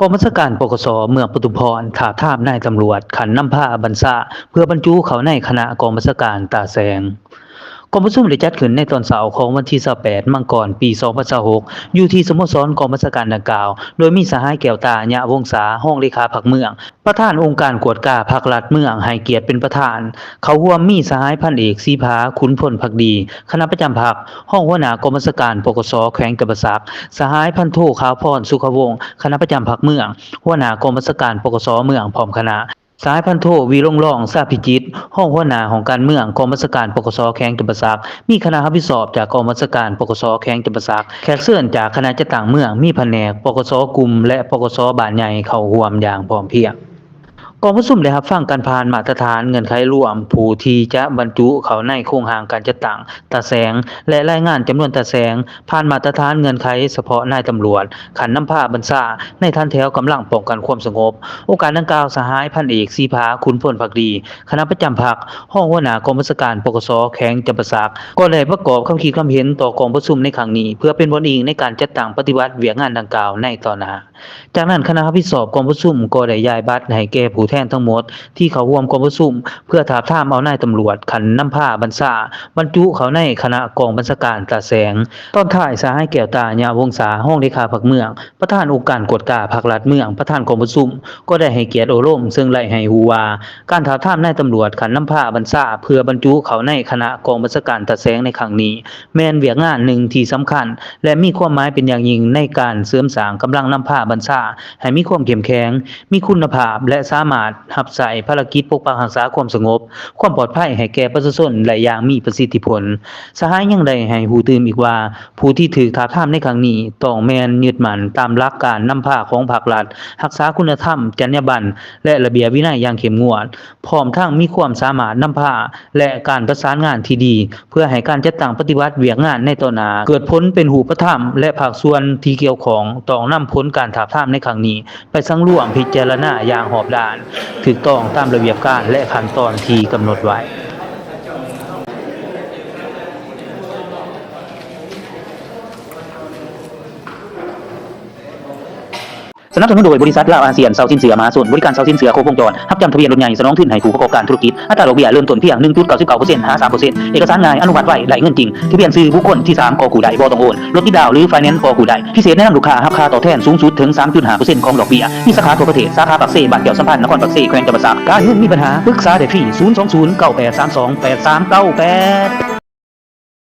ກອງບັນຊາການ ປກສ ເມືອງປະທຸມພອນ ທາບທາມນາຍຕຳຫຼວດຂັ້ນນຳພາບັນຊາ ເພື່ອບັນຈຸເຂົ້າໃນຄະນະກອງບັນຊາການຕາແສງ. ກອງປະຊຸມໄດ້ຈັດຂຶ້ນໃນຕອນເຊົ້າຂອງວັນທີຊາວແປດ ມັງກອນ ປີສອງພັນຊາວຫົກ ຢູ່ທີ່ສະໂມສອນກອງບັນຊາການດັ່ງກ່າວ, ໂດຍມີສະຫາຍ ແກ້ວຕາ ຍະວົງສາ ຮອງເລຂາພັກເມືອງ, ປະທານອົງການກວດກາພັກລັດເມືອງ ໃຫ້ກຽດເປັນປະທານ. ເຂົ້າຮ່ວມມີສະຫາຍ ພັນເອກ ສີຜາ ຂຸນພົນພັກດີ ຄະນະປະຈຳພັກ, ຮອງຫົວໜ້າກອງບັນຊາການ ປກສ ແຂວງຈຳປາສັກ, ສະຫາຍ ພັນໂທ ຂາວພອນ ສຸຂະວົງ ຄະນະປະຈຳພັກເມືອງ, ຫົວໜ້າກອງບັນຊາການ ປກສ ເມືອງ ພ້ອມຄະນະ, ສະຫາຍ ພັນໂທ ວິລົງລອງ ຊາພິຈິດ ຮອງຫົວໜ້າຫ້ອງການເມືອງ ກອງບັນຊາການ ປກສ ແຂວງຈຳປາສັກ, ມີຄະນະຮັບຜິດຊອບຈາກກອງບັນຊາການ ປກສ ແຂວງຈຳປາສັກ, ແຂກເຊີນຈາກຄະນະຈັດຕັ້ງເມືອງ, ມີພະແນກ ປກສ ກຸ່ມ ແລະ ປກສ ບ້ານໃຫຍ່ ເຂົ້າຮ່ວມຢ່າງພ້ອມພຽງ. ກອງປະຊຸມໄດ້ຮັບຟັງການຜ່ານມາດຕະຖານເງື່ອນໄຂລວມຜູ້ທີ່ຈະບັນຈຸເຂົ້າໃນໂຄງຮ່າງການຈັດຕັ້ງຕາແສງ ແລະ ລາຍງານຈຳນວນຕາແສງຜ່ານມາດຕະຖານເງື່ອນໄຂສະເພາະນາຍຕຳຫຼວດຂັ້ນນຳພາບັນຊາໃນຖັນແຖວກຳລັງປ້ອງກັນຄວາມສະຫງົບ. ໂອກາດດັ່ງກ່າວ, ສະຫາຍ ພັນເອກ ສີຜາ ຂຸນພົນພັກດີ ຄະນະປະຈຳພັກ, ຮອງຫົວໜ້າກອງບັນຊາການ ປກສ ແຂວງຈຳປາສັກ ກໍໄດ້ປະກອບຄຳຄິດຄຳເຫັນຕໍ່ກອງປະຊຸມໃນຄັ້ງນີ້ ເພື່ອເປັນບ່ອນອີງໃນການຈັດຕັ້ງປະຕິບັດວຽກງານດັ່ງກ່າວໃນຕໍ່ໜ້າ. ຈາກນັ້ນ, ຄະນະຮັບຜິດຊອບກອງປະຊຸມກໍໄດ້ຢາຍບັດໃຫ້ແກ່ຜູ້ແທນທັງໝົດທີ່ເຂົ້າຮ່ວມກອງປະຊຸມ ເພື່ອທາບທາມເອົານາຍຕຳຫຼວດຂັ້ນນຳພາບັນຊາ ບັນຈຸເຂົ້າໃນຄະນະກອງບັນຊາການຕາແສງ. ຕອນທ້າຍ, ສະຫາຍ ແກ້ວຕາ ຍະວົງສາ ຮອງເລຂາພັກເມືອງ, ປະທານອົງການກວດກາພັກລັດເມືອງ, ປະທານກອງປະຊຸມ ກໍໄດ້ໃຫ້ກຽດໂອ້ລົມ ເຊິ່ງໄດ້ໃຫ້ຮູ້ວ່າ ການທາບທາມນາຍຕຳຫຼວດຂັ້ນນຳພາບັນຊາ ເພື່ອບັນຈຸເຂົ້າໃນຄະນະກອງບັນຊາການຕາແສງໃນຄັ້ງນີ້ ແມ່ນວຽກງານໜຶ່ງທີ່ສຳຄັນ ແລະ ມີຄວາມໝາຍເປັນຢ່າງຍິ່ງໃນການເສີມສ້າງກຳລັງນຳພາບັນຊາໃຫ້ມີຄວາມເຂັ້ມແຂງ, ມີຄຸນນະພາບ ແລະ ສາມາດຮັບໃຊ້ພາລະກິດປົກປັກຮັກສາຄວາມສະຫງົບ, ຄວາມປອດໄພໃຫ້ແກ່ປະຊາຊົນໄດ້ຢ່າງມີປະສິດທິຜົນ. ສະຫາຍຍັງໄດ້ໃຫ້ຮູ້ຕື່ມອີກວ່າ ຜູ້ທີ່ຖືກທາບທາມໃນຄັ້ງນີ້ ຕ້ອງແມ່ນຍຶດໝັ້ນຕາມຫຼັກການນຳພາຂອງພາກລັດ, ຮັກສາຄຸນນະທຳ, ຈັນຍາບັນ ແລະ ລະບຽບວິໄນຢ່າງເຂັ້ມງວດ, ພ້ອມທັງມີຄວາມສາມາດນຳພາ ແລະ ການປະສານງານທີ່ດີ ເພື່ອໃຫ້ການຈັດຕັ້ງປະຕິບັດວຽກງານໃນຕໍ່ໜ້າເກີດຜົນເປັນຮູບປະທຳ ແລະ ພາກສ່ວນທີ່ກ່ຽວຂ້ອງຕ້ອງນຳຜົນການທາບທາມໃນຄັ້ງນີ້ ໄປສັງລວມພິຈາລະນາຢ່າງຮອບດ້ານ, ຖືກຕ້ອງຕາມລະບຽບການ ແລະ ຂັ້ນຕອນທີ່ກຳນົດໄວ້. ສະໜັບສະໜູນໂດຍ ບໍລິສັດລາວອາຊຽນເຊົ່າສິນເຊື່ອມະຫາຊົນ, ບໍລິການເຊົ່າສິນເຊື່ອໂຄວົງຈອນ, ຮັບຈ້າງທະບຽນລົດໃຫຍ່, ສະໜອງທຶນໃຫ້ຜູ້ປະກອບການທຸລະກິດ, ອັດຕາດອກເບ້ຍເລີ່ມຕົ້ນພຽງ ໜຶ່ງຈຸດເກົ້າສິບເກົ້າເປີເຊັນ ຫາ ສາມເປີເຊັນ, ເອກະສານງ່າຍ, ອະນຸມັດໄວ, ໄດ້ເງິນຈິງ, ທະບຽນຊື່ບຸກຄົນທີສາມກໍກູ້ໄດ້ ບໍ່ຕ້ອງໂອນ, ລົດຕິດດາວ ຫຼື ໄຟແນນສ໌ກໍກູ້ໄດ້. ພິເສດແນະນຳລູກຄ້າຮັບຄ່າຕອບແທນສູງສຸດເຖິງ ສາມຈຸດຫ້າເປີເຊັນ ຂອງດອກເບ້ຍ. ມີສາຂາທົ່ວປະເທດ, ສາຂາປາກເຊ, ບ້ານແກ້ວສຳພັນ, ນະຄອນປາກເຊ, ແຂວງຈຳປາສັກ. ການເງິນມີບັນຫາ ປຶກສາໄດ້ຟຣີ ສູນສອງສູນ ເກົ້າແປດສາມສອງ ແປດສາມເກົ້າແປດ.